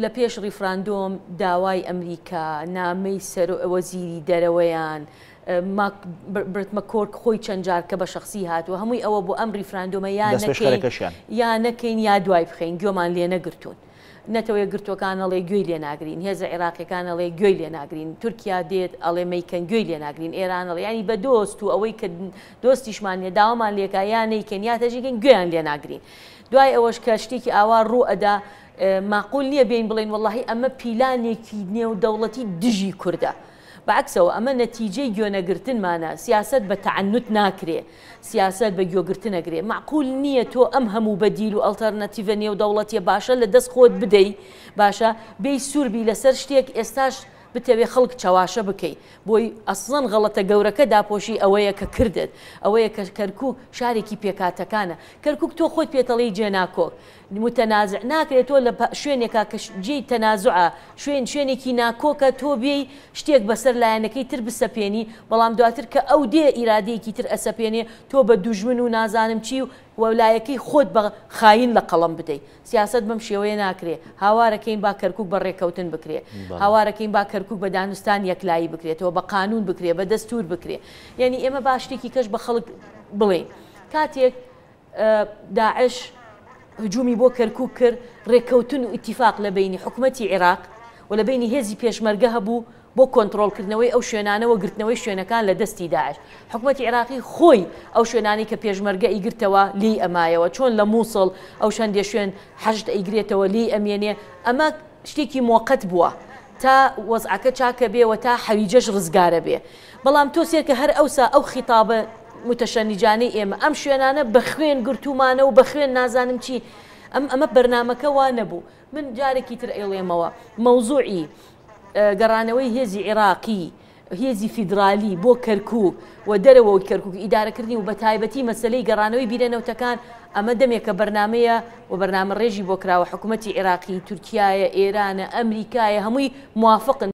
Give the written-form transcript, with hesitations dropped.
لە پێش ڕیفراندۆم داوای ئەمریکا، نامەی سەر وەزیری دەرەوەیان، ماک برت مەکۆرک خۆی چەند جار کە بە شەخسی هاتووە هەمووی ئەوە بۆ ئەم ڕیفراندۆمە یا نەکەین یا نەکەین یا دوای بخەین گوێمان لێ نەگرتوون. نەتەوە یەکگرتووەکان ئەڵێ گوێی لێ ناگرین، هێزە عێراقیەکان ئەڵێ گوێی لێ ناگرین، تورکیا دێت ئەڵێ مەیکەن گوێی لێ ناگرین، ئێران ئەڵێ یانی بە دۆست و ئەوەی کە دۆستیشمان نیە داوامان لێکا یا نەیکەین یا تەژیکەین گوێیان لێ ناگرین. دوای ئەوەش کە شتێکی ئاوا ڕوو ئەدا ماقول نییە بێین بڵێین وەڵاهی ئەمە پیلانێکی نێودەوڵەتی دژی کوردە. بەعەکسەوە ئەمە نەتیجەی گوێنەگرتنمانە، سیاسەت بە تەعنوت ناکرێ، سیاسەت بە گوێگرتن ئەگرێ. مەعقول نییە تۆ ئەم هەموو بەدیل و ئەڵتەرناتیڤە نێودەوڵەتیە باشە لە دەست خۆت بدەی، باشە بێی سوور بی لەسەر شتێک ئێستاش بتەوێ خەڵک چەواشە بکەی بۆی، ئەسڵەن غەڵەتە گەورەکە داپۆشی ئەوەیە کە کردت، ئەوەیە کە کەرکوک شارێکی پێکهاتەکانە. کەرکوک تۆ خۆت پێتەڵێی جێناکۆک، متنازع، ناکرێ تۆ لە شوێنێکا کە جێی تەنازوعە، شوێن شوێنێکی ناکۆکە تۆ بێی شتێک بەسەر لایەنەکەی تر بسەپێنی، بەڵام دواتر کە ئەو دێ ئیرادەیەکی تر ئەسەپێنێ تۆ بە دوژمن و نازانم چی و لایەکەی خۆت بە خاین لە قەڵەم بدەی. سیاسەت بەم شێوەیە ناکرێ. هاوارەکەین با کەرکوک بە ڕێککەوتن بکرێ. هاوارەکەین با کەرکوک بە دانوستان یەکلایی بکرێتەوە، بە قانوون بکرێ، بە دەستوور بکرێ. یانی ئێمە با شتێکی کەش بە خەڵک بڵێین. کاتێک داعش هجومی بۆ کەرکوک کرد، ڕێککەوتن و ئیتیفاق لە بەینی حکومەتی عیراق و لە بەینی هێزی پێشمەرگە هەبوو بۆ کۆنتڕۆڵکردنەوەی ئەو شوێنانە و گرتنەوەی شوێنەکان لە دەستی داعش. حکومەتی عێراقی خۆی ئەو شوێنانەی کە پێشمەرگە ئەیگرتەوە لێی ئەمایەوە، چۆن لە موسڵ ئەو هەندێ شوێن حەشد ئەیگرێتەوە لێی ئەمێنێ، ئەمە شتێکی مۆقەت بووە تا وەزعەکە چاکە بێ و تا حەویجەش ڕزگارە بێ. بەڵام تۆ سێرکە هەر ئەوسا ئەو خیتابە موتەشەنیجانەی ئێمە ئەم شوێنانە بە خوێن گرتوومانە و بە خوێن نازانم چی، ئەم ئەمە بەرنامەکە وا نەبوو. من جارێکی تر ئەیڵێمەوە مەوزوعی گەڕانەوەی هێزی عێراقی، هێزی فیدرالی بۆ کەرکووک و دەرەوەی کەرکووک ئیدارەکردنی و بەتایبەتی مەسەلەی گەڕانەوەی بیرە نەوتەکان ئەمە دەمێکە بەرنامەیە و بەرنامەڕێژی بۆ کراوە حکوومەتی عێراقی، تورکیایە، ئێرانە، ئەمریکایە هەمووی موافقن.